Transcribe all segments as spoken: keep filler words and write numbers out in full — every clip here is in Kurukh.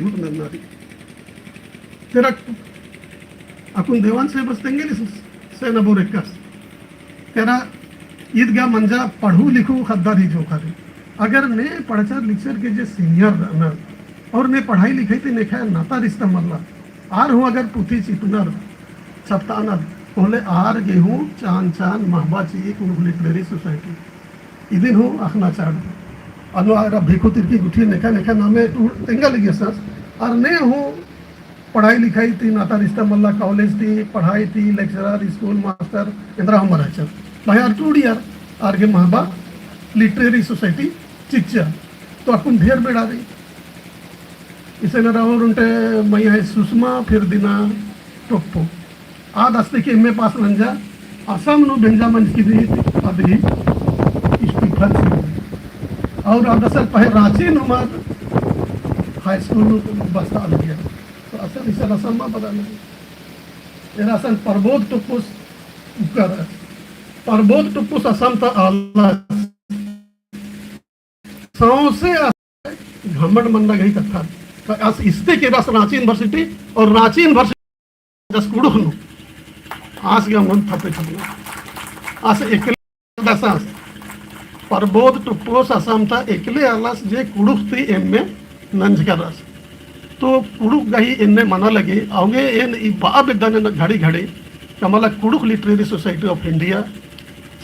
चिहुट नन्ना रई। तेरा अक्कुन देवान से बस तेंगे लिस से नबोर एकासे। तेरा ईद गा मंजा पढ़ू लिखू ख़द्दर ही जोंख़र। अगर ने पढ़चर लिखचर के जे senior रअनर और ने पढ़ाई लिखाई ती नेखय नाता रिश्ता मल्ला, आर हूँ अगर पुथी चिपनर छपतानर, होले आर गे हूँ चान चान महबा चिई कुँड़ुख़ literary society। इदिन हूँ अख़ना चाड़। अनु आर भिखु तिरकी गुट्ठी नेखय नेखय नामे टू तेंगा लगियस, आर ने हूँ पढ़ाई लिखाई ती नाता रिश्ता मल्ला, college ती पढ़ाई ती lecturer, school master, एन्दरा हूँ मल रहचर। भाई आर टूड़ियर, आर गे महबा literary society चिच्चा। तो अक्कुन ढेर बेड़ा रई। इसन रअनर ओन्टे मइय्याँ है सुषमा फिर दिना टोप्पो। आद अस्ते की M A pass नंजा, असम नू भेंजा मंजकी रई, अदी इस्तीफा चिई। और आद असल पहें राँची नू मल high school नू बस्ता लगिया। तो असल इसन असम मा बदा लगी। एरा असन प्रबोध टुप्पुस उक्कर। प्रबोध टुप्पुस असम ता आलस। सौंसे अस घमंड मन्ना गही कत्था। तो अस इस्ते के अस राँची university और राँची university अस कुँड़ुख़ नू। आस गा मन थपे थपना। अस एकले दसास। प्रबोध टुप्पोस असम ता एकले आलस जे कुँड़ुख़ ती M A नंजकर अस। तो कुँड़ुख़ गही एन्ने मना लगी, औंगे एन ई बआ बेद्दन घड़ी घड़ी, का मला कुँड़ुख़ Literary Society of India,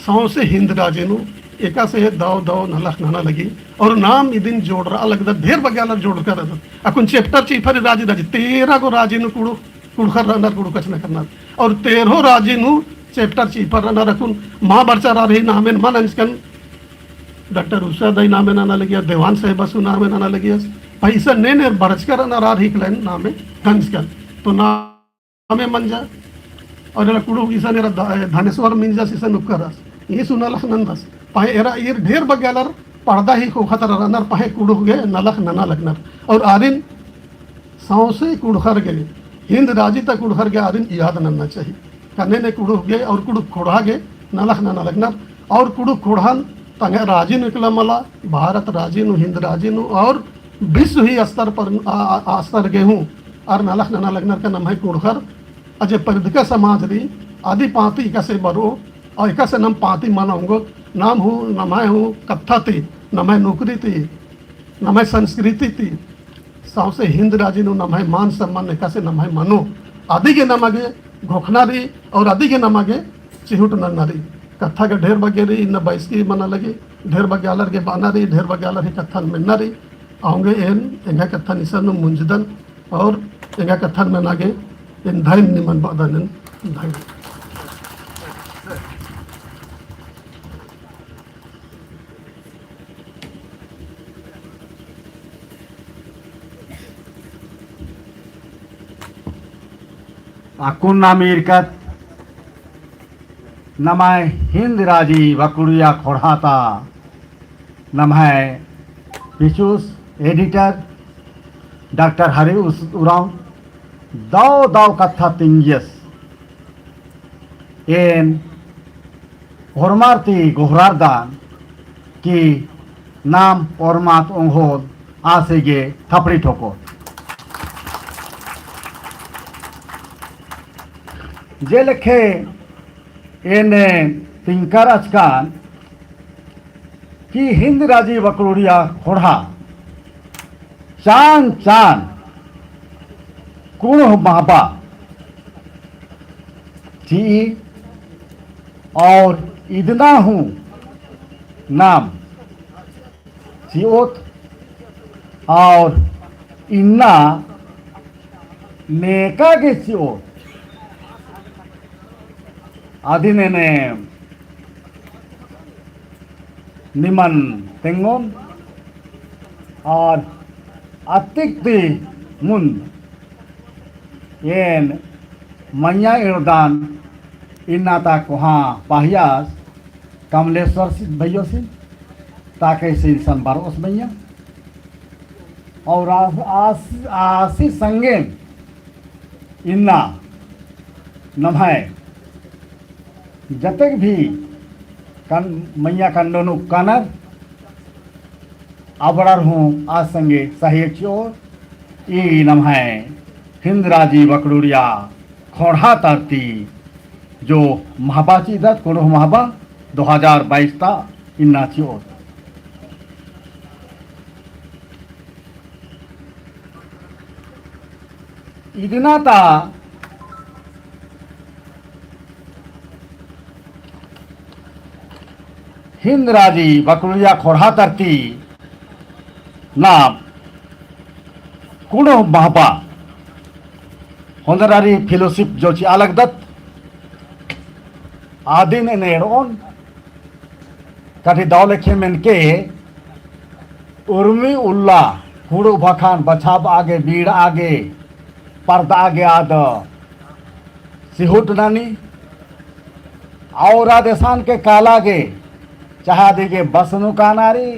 सौंसे हिन्द राजी नू एकासे दव दव नलख नना लगी। और नाम इदिन जोड़रआ लगदत, ढेर बग्गे आलर जोड़रका रअदत। अक्कुन chapter चिफर राजी राजी, तेरह गो राजी नू कुँड़ुख़, कुँड़ुख़र रअनर, कुँड़ुख़ कछनखर रअनर। और तेरहो राजी नू chapter चिफर रअनर। अक्कुन मा बरचर आर ही नामेन मा नंजकन, डॉक्टर उषा दई नामे नना लगिया, देवान साहेबस हूँ नामे नना लगियस। भाई इसन ने ने बरचकर रअनर आर ही कलेन नामे नंजकन। तो ना नामे मंजा। और एरा कुँड़ुख़ इसन एरा ध-, धनेश्वर मिंजस इसन उक्करस। ईस हूँ नलख नन्दस। पहें एरा ईर ढेर बग्गे आलर पड़दा ही ख़ोख़ा तरा रअनर, पहें कुँड़ुख़ गे नलख नना लगनर। और आरिन सौंसे कुँड़ुख़र गे, हिन्द राजी ता कुँड़ुख़र गे आरिन याद नन्ना चाही। कने ने कुँड़ुख़ गे और कुँड़ुख़ ख़ोंड़हा गे नलख नना लगनर। और कुँड़ुख़ ख़ोंड़हन तंग्है राजी नू एकला मला, भारत राजी नू, हिन्द राजी नू और विश्व ही स्तर पर, आ, आ, आ स्तर गे हूँ आर नलख नना लगनर का नम्है कुँड़ुख़र अजे परिदका समाज रई, अदी पाँती एकासे बरओ, और एकासे नाम पाँती मना ओंगोत, नाम हूँ, नम्है हूँ कत्था ती, नम्है नोकरी ती, नम्है संस्कृति ती, सौंसे हिन्द राजी नू नम्है मान सम्मान एकासे नम्है मनो, अदी गे नमा गे घोखना रई, और अदी गे नमा गे चिहुट नन्ना रई। कत्था गे ढेर बग्गे रई, इन्ना बइसकी मना लगी, ढेर बग्गे आलर गे बअना रई, ढेर बग्गे आलर ही कत्थन मेन्ना रई। औंगे एन एंग्है कत्थन इसन नू मुंजदन और एंग्है कत्थन मेना गे एन धइन निमन बअदन, एन धइन। अक्कुन नाम ईरकत नम्है हिन्द राजी बकड़ुया ख़ोंड़हा ता नम्है पिछुस editor डॉक्टर हरि उस-, उराँव दव दव कत्था तिंगियस। एन होरमर ती गोहरारदन कि नाम ओर्मात ओंगोल आसे गे थपड़ी ठोको। जे लेखे एन तिंकर अचकन कि हिन्द राजी बकड़ुरिया ख़ोंड़हा चान चान कुँड़ुख़ महबा चिई और इदना हूँ नाम चिओत और इन्ना नेका गे चिओत। अदिन एन निमन तेंगोन और अत्तिक ती मुन्द एन मइय्याँ एड़दन इन्ना ता कोहाँ पहियास कमलेश्वर सि-, भइयोसिन ताके सिन संबरोस मइय्याँ। और आस-, आस-, आसी संगेन इन्ना नम्है जतेक भी कन-, मइय्याँ कंडो नू कानर अबड़र हूँ आस संगे सहयोग चिओर। ई नम्है हिंद राजी बकड़ुड़िया खोंड़हा तरती जो महबा चिदत, कुँड़ुख़ महबा दो हजार बाईस ता इन्ना चिओत। इदिना ता हिंद राजी बकड़ुड़िया खोंड़हा तरती नाम कुँड़ुख़ महबा honorary fellowship जो चिआ लगदत, आदिन एन एड़ोन कटी दव लेखे मेनके उर्मी उल्ला कुँड़ुख़ भखान बछाबआ गे, बीड़आ गे, परदआ गे आद सिहुट ननी। और आद एसान के काला गे, चाहे अदी गे बस नू काना रई,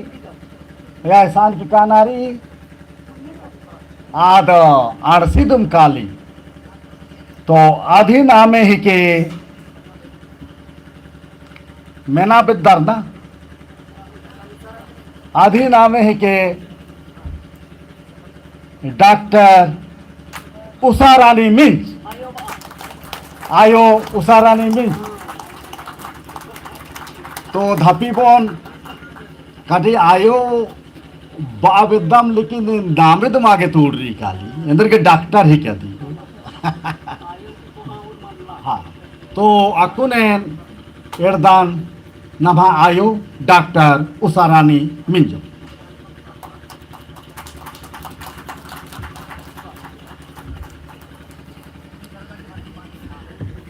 या एसान के काना रई, आद आड़सी दुम काली। तो अदी नामे हिके मेना बेद्दर ना, अदी नामे हिके डॉक्टर उषा रानी मिंज, आयो उषा रानी मिंज। तो धपी बओन कटी आयो बआ बेद्दम, लेकिन नामे दमा गे तोड़ रई काली, एन्देरगे डॉक्टर हिके अदी। हाँ, तो अक्कुन एन एड़दन नम्है आयो डॉक्टर उषा रानी मिंजो।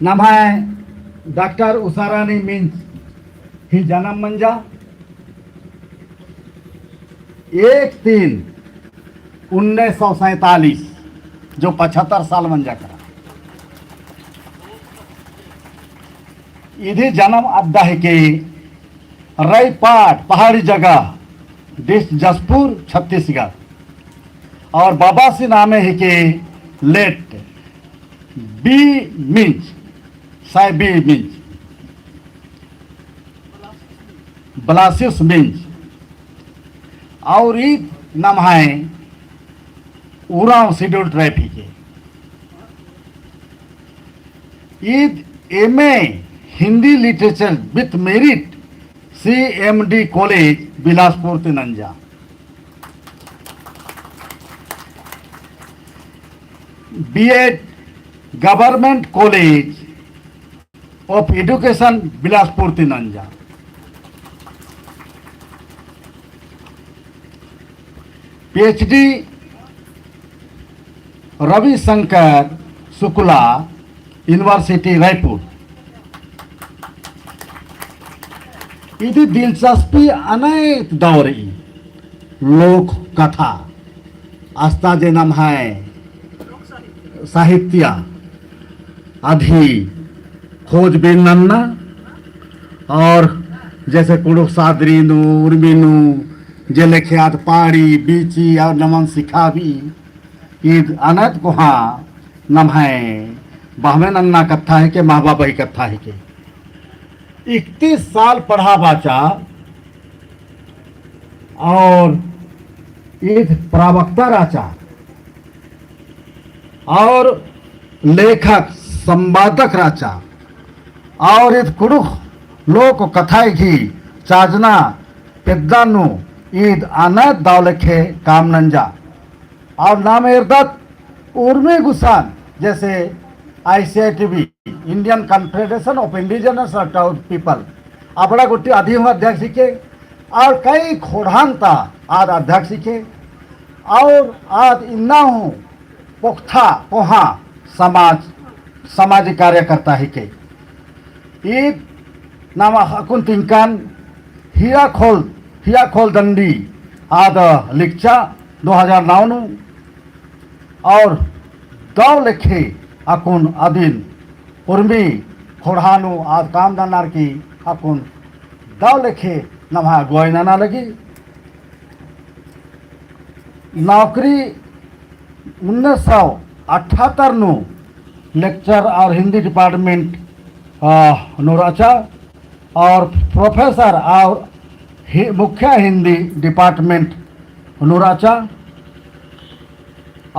नम्है डॉक्टर उषा रानी मिंज ही जनम मंजा एक तीन उन्नीस सौ सैंतालीस, जो पचहत्तर साल मंजा केरा। इदी जनम अड्डा हिके रईपाट पहाड़ी जगह, डिस्ट्रिक्ट जशपुर, छत्तीसगढ़। और बाबासी नामे हिके लेट बी मिंज, साय बी मिंज, ब्लासियस मिंज। और ईद नम्है उराँव schedule tribe हिके। ईद M A Hindi literature with merit C M D college बिलासपुर ती नंजा। B Ed Government College of Education बिलासपुर ती नंजा। P H D रविशंकर शुक्ला, University रायपुर। इदी दिलचस्पी अनेक दौ रई, लोक कथा, अस्ता जे नम्है साहित्य अदी खोजबीन नन्ना, और जैसे कुँड़ुख़ सादरी नू, उर्मी नू, जे लेखे आद पाड़ी, बीची और नमन सिखाबी, ईद अनत कोहाँ नम्है बहमे नन्ना कत्था हिके, महबा बही कत्था हिके। इकतीस साल पढ़ा बाचा और ईद प्रवक्ता रहचा और लेखक, संपादक रहचा और ईद कुँड़ुख़ लोक कथाय गही चाजना पेद्दा नू ईद अनत दव लेखे काम नंजा। और नाम एरदत उर्मी गुसन, जैसे I C I T B, Indian Confederation of Indigenous Tribal People, अबड़ा गुट्ठी अदी हूँ अध्यक्ष हिके, और कई खोड़हान ता आद अध्यक्ष हिके, और आद इन्ना हूँ पोख्था कोहाँ समाज, सामाजिक कार्यकर्ता हिके। ईद नाम अक्कुन तिंकन हिया खोल, हिया खोल दंडी आद लिखचा दो हजार नौ नू, और दव लेखे अक्कुन अदिन उर्मी खोड़हा नू आद काम ननर की अक्कुन दव लेखे नम्है अगुवाई नना लगी। नौकरी उन्नीस सौ अठहत्तर नू lecture और हिंदी department, आ, नू रहचा और professor और हि-, मुख्य हिंदी department नू रहचा।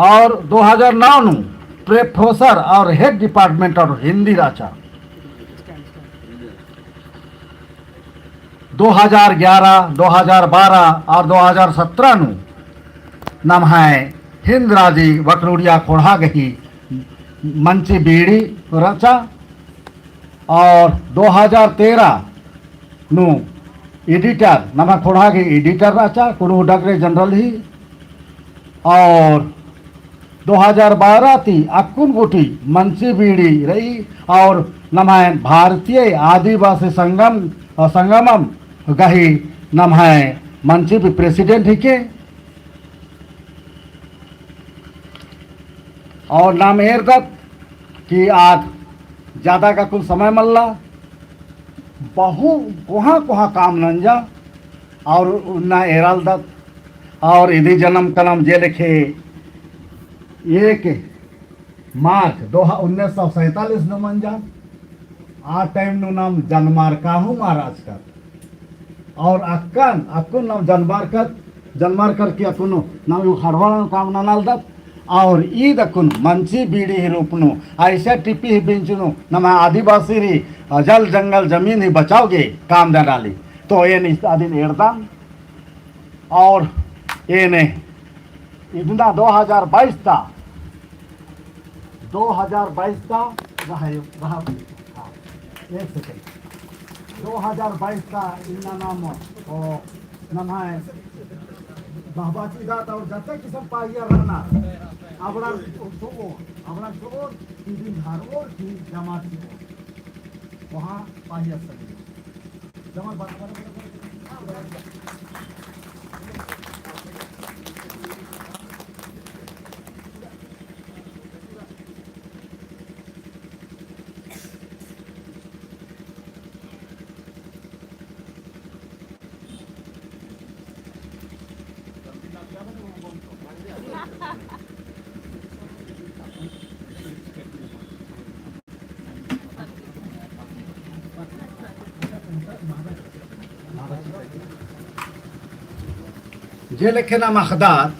और दो हजार नौ नू professor और head department of हिंदी रहचा। दो हजार ग्यारह, दो हजार बारह और दो हजार सत्रह नू नम्है हिंद राजी वकरुड़िया खोड़हा गही मंची बीड़ी रहचा। और दो हजार तेरह नू editor, नम्है खोड़हा गही editor रहचा, कुँड़ुख़ डगरे general ही। और दो हजार बारह ती अक्कुन गूटी मंची बीड़ी रई और नम्है भारतीय आदिवासी संगम, अ, संगमम गही नम्है मंची भी president हिके। और नाम एरदत कि आद ज्यादा का कुल समय मल्ला, बहु कोहाँ कोहाँ काम नंजा और उन्ना एरालदत। और इदी जनम कनम जे लेखे एक मार्च दो ह-, उन्नीस सौ सैंतालीस नू मंजा। आ time नू नाम जनमार काहू मार आजकल। और अक्कन, अक्कुन नाम जनमार कर, जनमार करके अक्कुन नाम यू हड़बड़ान काम ननालदत। और ईद अक्कुन मंची बीड़ी ही रूप नू, ऐसा टिपी ही बेंच नू, नम्है आदिवासी री, अ, जल जंगल जमीन ही बचाव गे काम ननाली। तो एन इस अदिन एरदन। और एन इदना दो हजार बाईस ता, दो हजार बाईस ता रहा, रहा, हाँ, एक second। दो हजार बाईस ता इन्ना नाम, ओ, नम्है महबा चिदत और जत्ते किसम पाहिया रअनर, अबड़ा चोओर, अबड़ा चोओर, तीन दिन धारओर, फिर जमा चिओर। वहाँ पाहिया सभी। जे लेखे नाम अख़दत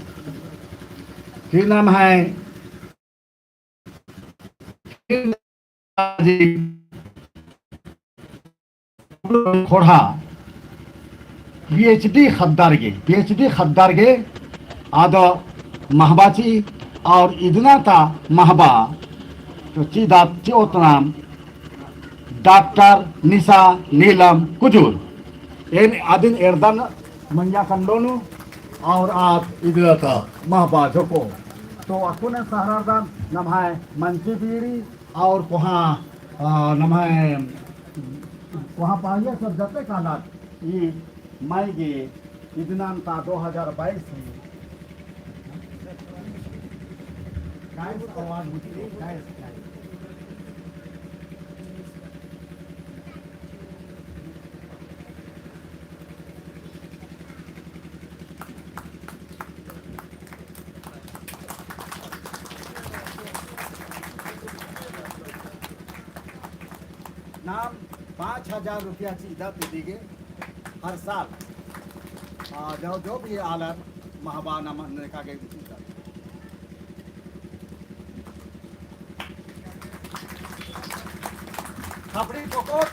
कि नम्है खोड़हा PhD ख़द्दर गे, PhD ख़द्दर गे आद महबा चिई और इदना ता महबा तो चिदत चिओत नाम डॉक्टर निशा नीलम कुजूर। एन अदिन एरदन मंजा कंडो नू और आद इदना ता महबा झोंको। तो अक्कुन एन सहररदन नम्है मंची बीड़ी और कोहाँ, आ, नम्है कोहाँ पाहिया सब जत्ते कालत ई मई गे इदनन ता दो हजार बाईस ही। Guys, आवाज मुझे, guys, guys। नाम पाँच हजार रुपया चिदत इदी गे हर साल। आ, जो, जो भी आलर महबा नम नेका गे चिदत। खपड़ी पोकोट।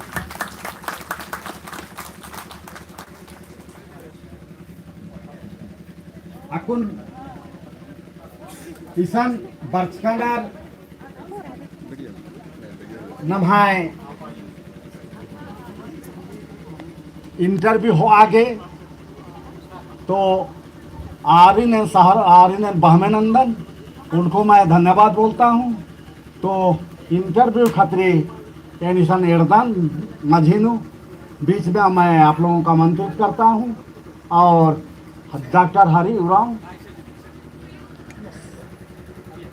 अक्कुन इसन बरचका नर नम्है interview होआ गे, तो आरिन एन सहर, आरिन एन बहमे नंदन, उनको मैं धन्यवाद बोलता हूँ। तो interview खतरी एन इसन एरदन मझी नू, बीच में मैं आप लोगों का आमंत्रित करता हूँ। और डॉक्टर हरि उराँव,